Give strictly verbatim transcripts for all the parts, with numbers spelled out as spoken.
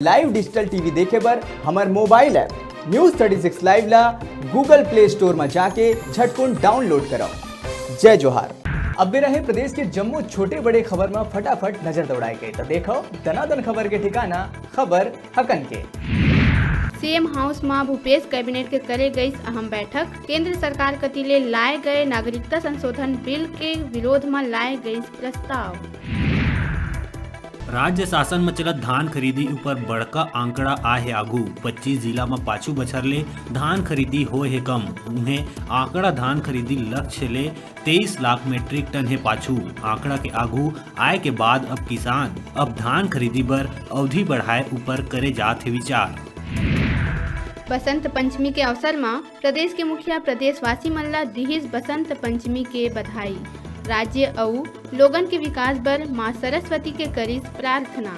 Live digital T V देखे बर हमर mobile app News thirty six Live ला Google Play Store म जाके झटकुन download करव। जय जोहार। अब बेरा हे प्रदेश के जम्मो छोटे बड़े खबर म फटाफट नजर दौड़ाए के, त देखव दनादन खबर के ठिकाना खबर हकन के। सीएम हाउस म भूपेश कैबिनेट के करे गइस अहम बैठक, केंद्र सरकार कति ले लाए गए नागरिकता संशोधन बिल के विरोध म लाए गइस प्रस्ताव। राज्य शासन म चलत धान खरीदी ऊपर बड़का आंकड़ा आए हे आगू। पच्चीस जिला म पाछू बछर ले धान खरीदी होए हे कम। उहें, आंकड़ा धान खरीदी लक्ष्य ले तेईस लाख मीट्रिक टन हे पाछू। आंकड़ा के आगू आए के बाद अब किसान अब धान खरीदी बर अवधि बढ़ाए ऊपर करे जात हे विचार। बसंत पंचमी के अवसर म प्रदेश के मुखिया प्रदेशवासी मन ला दिहिस बसंत पंचमी के बधाई। राज्य अउ लोगन के विकास बर मां सरस्वती के करिस प्रार्थना।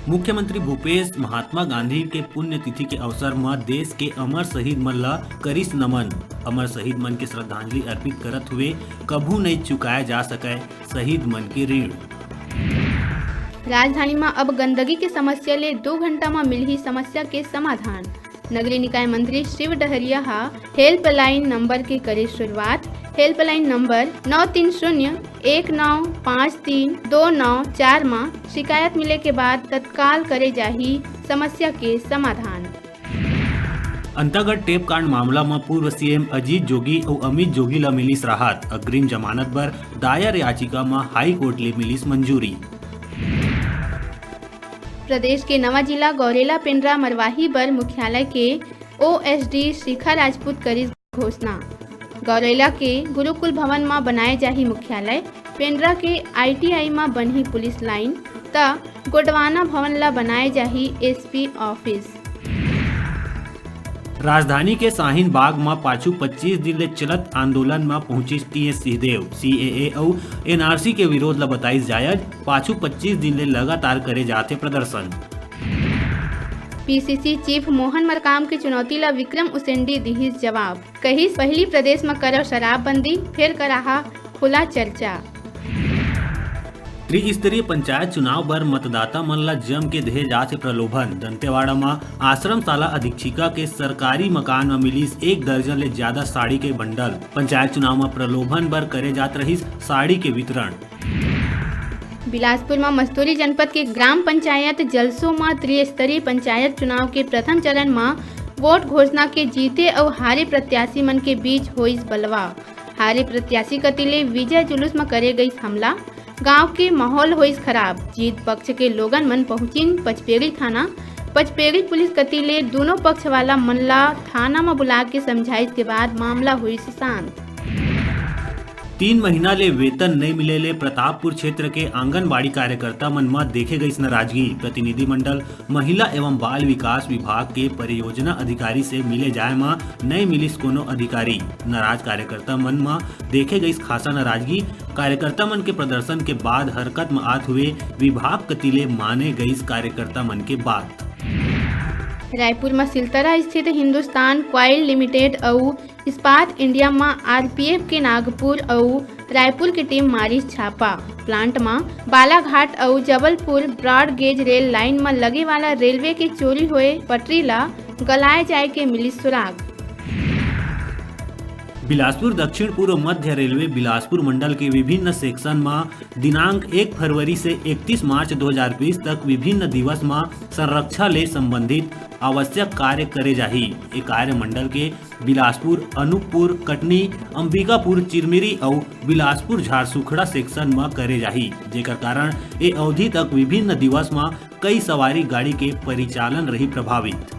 मुख्यमंत्री भूपेश महात्मा गांधी के पुण्यतिथि के अवसर म देश के अमर शहीद मन ला करिस नमन। अमर शहीद मन के श्रद्धांजलि अर्पित करत हुए कभू नइ चुकाए जा सकय शहीद मन के ऋण। राजधानी म अब गंदगी के समस्या ले दो घंटा म मिलही समस्या के समाधान। नगरीय निकाय मंत्री शिव डहरिया ह हेल्पलाइन नंबर के करे शुरुआत। हेल्पलाइन नंबर नौ तीन शून्य एक नौ पाँच तीन दो नौ चार म शिकायत मिले के बाद तत्काल करे जाही समस्या के समाधान। अंतागढ़ टेप कांड मामला म पूर्व सीएम अजीत जोगी अउ अमित जोगी ल मिलिस राहत। अग्रिम जमानत बर दायर याचिका म हाई कोर्ट ले मिलिस मंजूरी। प्रदेश के नवा जिला गौरेला पेंड्रा मरवाही बर मुख्यालय के ओएसडी शिखा राजपूत करिस घोषणा। गौरेला के गुरुकुल भवन म बनाए जाही मुख्यालय, पेंड्रा के आईटीआई म बनही पुलिस लाइन, त गोडवाना भवन ल बनाए जाही एसपी ऑफिस। राजधानी के शाहीन बाग म पाछू पच्चीस दिन ले चलत आंदोलन म पहुंचिस टीएस सिंहदेव। सीएए अउ एनआरसी के विरोध ल बताइस जायज, पाछू पच्चीस दिन ले लगातार करे जात हे प्रदर्शन। पीसीसी चीफ मोहन मरकाम के चुनौती ल विक्रम उसेंडी दिहिस जवाब, कहिस, "पहिली प्रदेश म करव शराबबंदी, फेर कराहा खुला चर्चा।" त्रिस्तरीय पंचायत चुनाव बर मतदाता मन ल जम के देहे जात हे प्रलोभन। दंतेवाड़ा म आश्रम शाला अधीक्षिका के सरकारी मकान म मिलिस एक दर्जन ले ज्यादा साड़ी के बंडल। पंचायत चुनाव म प्रलोभन बर करे जात रहिस साड़ी के वितरण। बिलासपुर म मस्तूरी जनपद के ग्राम पंचायत जलसो म त्रिस्तरीय पंचायत चुनाव के प्रथम चरण म वोट घोषणा के जीते अउ हारे प्रत्याशी मन के बीच होइस बलवा। हारे प्रत्याशी कति ले विजय जुलूस म करे गइस हमला। गांव के माहौल होइस खराब। जीत पक्ष के लोगन मन पहुंचिन पचपेड़ी थाना। पचपेड़ी पुलिस कति ले दूनों पक्ष वाला मन ला थाना म बुला के समझाइस के बाद मामला होइस शांत। तीन महीना ले वेतन नइ मिले ले प्रतापपुर क्षेत्र के आंगनबाड़ी कार्यकर्ता मन म देखे गइस नाराजगी। प्रतिनिधिमंडल महिला एवं बाल विकास विभाग के परियोजना अधिकारी से मिले जाए म नइ मिलिस कोनो अधिकारी। नाराज कार्यकर्ता मन म देखे गइस खासा नाराजगी। कार्यकर्ता मन के प्रदर्शन के बाद हरकत म आत हुए विभाग कति ले माने गइस कार्यकर्ता मन के बात। रायपुर म सिलतरा स्थित हिंदुस्तान क्वाइल लिमिटेड अउ इस्पात इंडिया म आरपीएफ के नागपुर अउ रायपुर के टीम मारिस छापा। प्लांट म बालाघाट अउ Jabalpur broad gauge rail line म लगे वाला रेलवे के चोरी होए पटरी ल गलाए जाए के मिलिस सुराग। बिलासपुर दक्षिण पूर्व मध्य रेलवे बिलासपुर मंडल के विभिन्न सेक्शन म दिनांक एक फरवरी से इकतीस मार्च दो हज़ार बीस तक विभिन्न दिवस म संरक्षा ले संबंधित आवश्यक कार्य करे जाही। ए कार्य मंडल के बिलासपुर, अनूपपुर, कटनी, अंबिकापुर, चिरमिरी अउ बिलासपुर झारसुखड़ा सेक्शन म करे जाही, जेकर कारण ए अवधि तक विभिन्न दिवस म कई सवारी गाड़ी के परिचालन रही प्रभावित।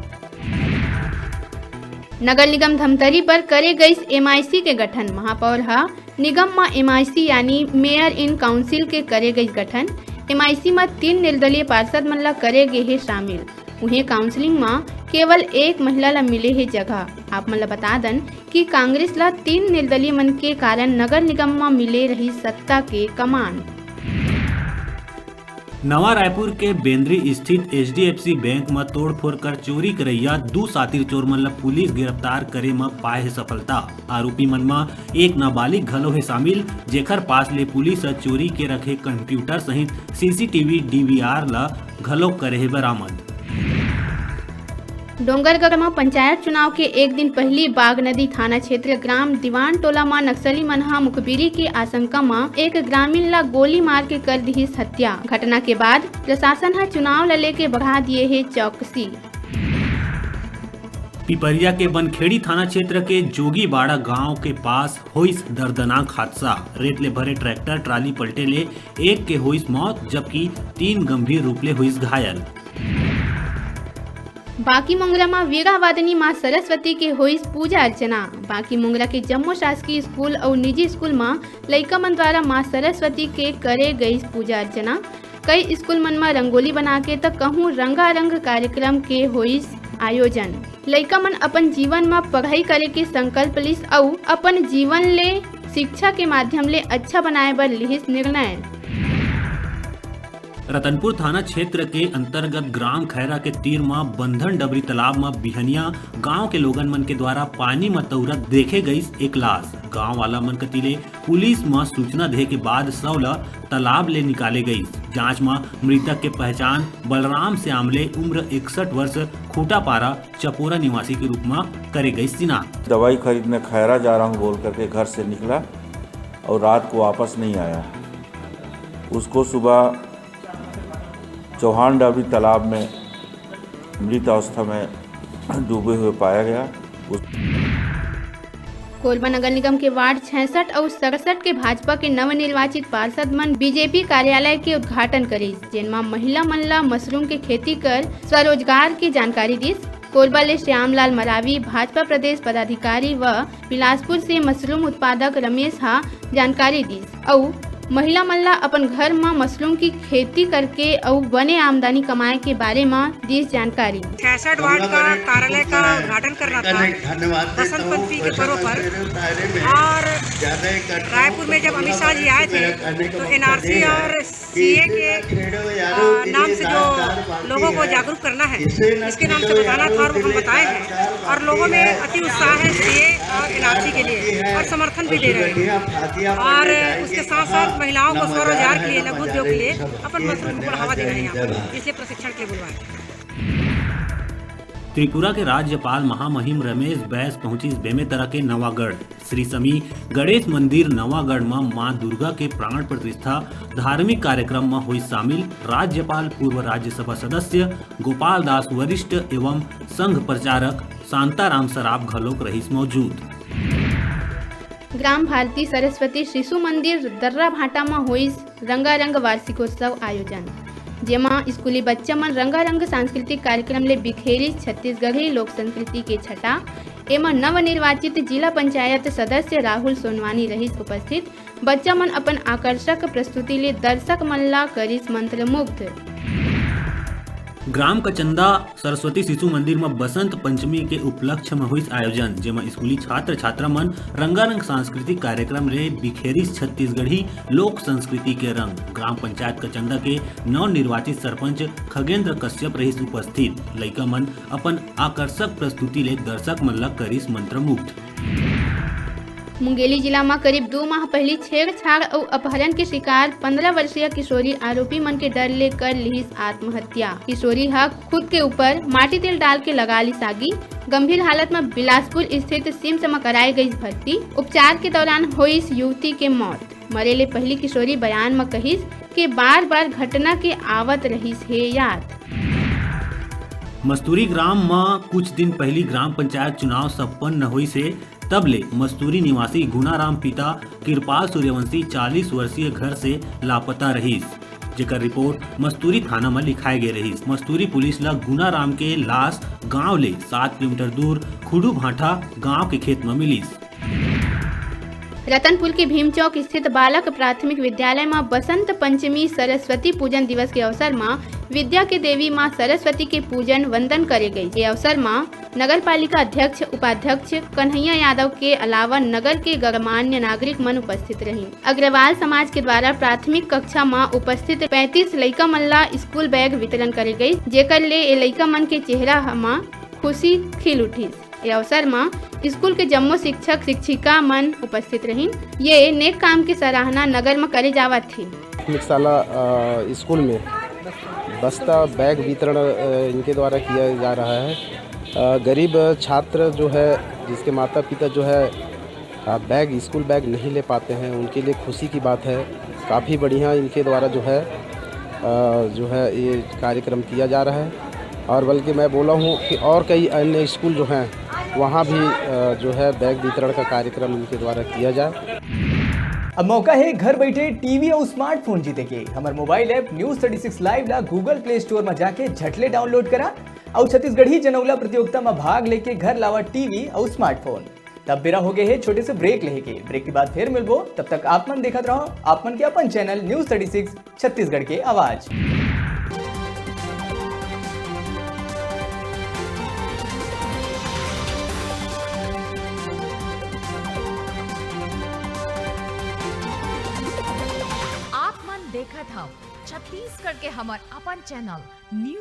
नगर निगम धमतरी बर करे गइस एमआईसी के गठन। महापौर ह निगम म एमआईसी यानी मेयर इन काउंसिल के करे गइस गठन। एमआईसी म तीन निर्दलीय पार्षद मन ल करे गे हे शामिल। उहें काउंसिलिंग म केवल एक महिला ल मिले हे जगह। आप मन ल बता दन कि कांग्रेस ल तीन निर्दलीय मन के कारण नगर निगम म मिले रही सत्ता के कमान। नवा रायपुर के बेंदरी स्थित एचडीएफसी बैंक म तोड़फोड़ कर चोरी करइया दू सातिर चोर मन ल पुलिस गिरफ्तार करे म पाए हे सफलता। आरोपी मन म एक नाबालिग घलो हे शामिल, जेखर पास ले पुलिस ह चोरी के रखे कंप्यूटर सहित सीसीटीवी डीवीआर ल घलो करे हे बरामद। डोंगरगढ़ म पंचायत चुनाव के एक दिन पहिली बागनदी थाना क्षेत्र ग्राम दीवान टोला म नक्सली मन ह मुखबिरी के आशंका म एक ग्रामीण ला गोली मार के कर दिहिस हत्या। घटना के बाद प्रशासन ह चुनाव ल लेके बढ़ा दिए हे चौकसी। पिपरिया के बनखेड़ी थाना क्षेत्र के जोगीबाड़ा गांव के पास होइस दर्दनाक हादसा। रेत ले भरे ट्रैक्टर ट्राली पलटे ले एक के होइस मौत, जबकि तीन गंभीर रूप ले होइस घायल। बाकी मोंगरा म वीरावादिनी मां सरस्वती के होइस पूजा अर्चना। बाकी मोंगरा के जम्मो शासकीय स्कूल अउ निजी स्कूल म लइका मन द्वारा मां सरस्वती के करे गइस पूजा अर्चना। कई स्कूल मन म रंगोली बना के त कहूं रंगारंग कार्यक्रम के होइस आयोजन। लइका मन अपन जीवन म पढ़ई करे के संकल्प लिस अउ अपन जीवन ले शिक्षा के माध्यम ले अच्छा बनाए बर लिहिस निर्णय। रतनपुर थाना क्षेत्र के अंतर्गत ग्राम खैरा के तीर म बंधन डबरी तालाब म बिहनिया गांव के लोगन मन के द्वारा पानी म तौरत देखे गईस एक लाश। गांव वाला मन कति ले पुलिस म सूचना दे के बाद शव ल तालाब ले निकाले गईस। जांच म मृतक के पहचान बलराम श्यामले, उम्र इकसठ वर्ष, खूटापारा चपोरा निवासी के रूप म करे गईस शिनाख्त। दवाई खरीदने खैरा जा रहा हूँ बोल करके घर से निकला और रात को वापस नहीं आया। उसको सुबह चौहान डाबरी तालाब में मृत अवस्था में डूबे हुए पाया गया। उस कोरबा नगर निगम के वार्ड छियासठ अउ सड़सठ के भाजपा के नवनिर्वाचित पार्षद मन बीजेपी कार्यालय के उद्घाटन करिस, जेन म महिला मन ला मशरूम के खेती कर स्वरोजगार के जानकारी दिस। कोरबा ले श्यामलाल मरावी, भाजपा प्रदेश पदाधिकारी, व बिलासपुर से मशरूम उत्पादक रमेश हा जानकारी दिस अउ महिला मन ला अपन घर म मशरूम की खेती करके अउ बने आमदनी कमाए के बारे म दिस जानकारी। छियासठ वार्ड का कार्यालय का उद्घाटन करना था बसंत पंचमी के पर्व पर, और रायपुर में जब अमित शाह जी आए थे तो एनआरसी और सीए के आ, नाम से जो लोगों को जागरूक करना है, इसके नाम से बताना था और हम बताए हैं। और लोगों में अति उत्साह है सीए और एनआरसी के लिए और समर्थन भी दे रहे हैं। और उसके साथ साथ महिलाओं को स्वरोजगार के लिए, लघु उद्योग के लिए अपन मशरूम को बढ़ावा देना है यहाँ पर, इसलिए प्रशिक्षण के लिए बुलवाए। त्रिपुरा के राज्यपाल महामहिम रमेश बैस पहुंचिस बेमेतरा के नवागढ़। श्री समी गणेश मंदिर नवागढ़ म मां दुर्गा के प्राण प्रतिष्ठा धार्मिक कार्यक्रम म होइस शामिल। राज्यपाल पूर्व राज्यसभा सदस्य गोपाल दास वरिष्ठ एवं संघ प्रचारक शांताराम सराफ घलोक रहिस मौजूद। ग्राम भारती सरस्वती शिशु मंदिर दर्रा भाटा म होइस रंगारंग वार्षिकोत्सव आयोजन, जेमा स्कूली बच्चा मन रंगारंग सांस्कृतिक कार्यक्रम ले बिखेरिस छत्तीसगढ़ी लोक संस्कृति के छटा। एमा नवनिर्वाचित जिला पंचायत सदस्य राहुल सोनवानी रहिस उपस्थित। बच्चा मन अपन आकर्षक प्रस्तुति ले दर्शक मन ला करिस मंत्रमुग्ध। ग्राम कचंदा सरस्वती शिशु मंदिर म बसंत पंचमी के उपलक्ष्य म होइस आयोजन, जेमा स्कूली छात्र छात्रा मन रंगारंग सांस्कृतिक कार्यक्रम ले बिखेरिस छत्तीसगढ़ी लोक संस्कृति के रंग। ग्राम पंचायत कचंदा के नवनिर्वाचित सरपंच खगेंद्र कश्यप रहिस उपस्थित। लइका मन अपन आकर्षक प्रस्तुति ले दर्शक मन ल करिस मंत्रमुग्ध। मुंगेली जिला म करीब दू माह पहिली छेड़छाड़ अउ अपहरण के शिकार पंद्रह वर्षीय किशोरी आरोपी मन के डर ले कर लिहिस आत्महत्या। किशोरी ह खुद के ऊपर माटी तेल डाल के लगा लिस आगी। गंभीर हालत म बिलासपुर स्थित सिम्स म कराए गईस भर्ती। उपचार के दौरान होइस युवती के मौत। मरे ले पहिली किशोरी बयान म कहिस के बार-बार घटना के आवत रहिस हे याद। मस्तूरी ग्राम म कुछ दिन पहिली ग्राम पंचायत चुनाव संपन्न होइस हे, तब ले मस्तूरी निवासी गुनाराम पिता किरपाल सूर्यवंशी चालीस वर्षीय घर से लापता रहिस, जेकर रिपोर्ट मस्तूरी थाना म लिखाए गे रहिस। मस्तूरी पुलिस ल गुनाराम के लाश गांव ले सात किलोमीटर दूर खुडू भांठा गांव के खेत म मिलिस। रतनपुर के भीम चौक स्थित बालक प्राथमिक विद्यालय म बसंत पंचमी सरस्वती पूजन दिवस के अवसर म विद्या के देवी मां सरस्वती के पूजन वंदन करे गई। ये अवसर म नगर पालिका अध्यक्ष, उपाध्यक्ष कन्हैया यादव के अलावा नगर के गणमान्य नागरिक मन उपस्थित रहिन। अग्रवाल समाज के द्वारा प्राथमिक कक्षा म उपस्थित पैंतीस लइका मन ला स्कूल बैग वितरण करे गई, जेकर ले ए लइका मन के चेहरा ह-, म खुशी खिल उठिस। ए अवसर म स्कूल के जम्मो शिक्षक शिक्षिका मन उपस्थित रहिन। ये नेक काम के सराहना नगर म करे जावत हे। प्राथमिक शाला, अ, स्कूल में बस्ता बैग वितरण, अ, इनके द्वारा किया जा रहा है। अ, गरीब छात्र जो है, जिसके माता पिता जो है, अ, बैग, स्कूल बैग नहीं ले पाते हैं, उनके लिए खुशी की बात है। काफ़ी बढ़िया इनके द्वारा जो है, अ, जो है ये कार्यक्रम किया जा रहा है। और बल्कि मैं बोला हूँ कि और कई अन्य स्कूल जो हैं, वहाँ भी, अ, जो है बैग वितरण का कार्यक्रम इनके द्वारा किया जाए। अब मौका हे घर बइठे टीवी अउ स्मार्टफोन जीते के। हमर mobile app News Thirty Six Live ला Google Play Store म जाके झटले डाउनलोड करा अउ छत्तीसगढ़ी जनउला प्रतियोगिता म भाग लेके घर लावा टीवी अउ स्मार्टफोन। तब बेरा हो गए हे छोटे से ब्रेक लेहे के। ब्रेक के बाद फिर मिलबो, तब तक आप मन देखत रहो आप मन के अपन channel News Thirty Six Chhattisgarh के आवाज। आप मन देखत हव छत्तीसगढ़ के हमर अपन चैनल News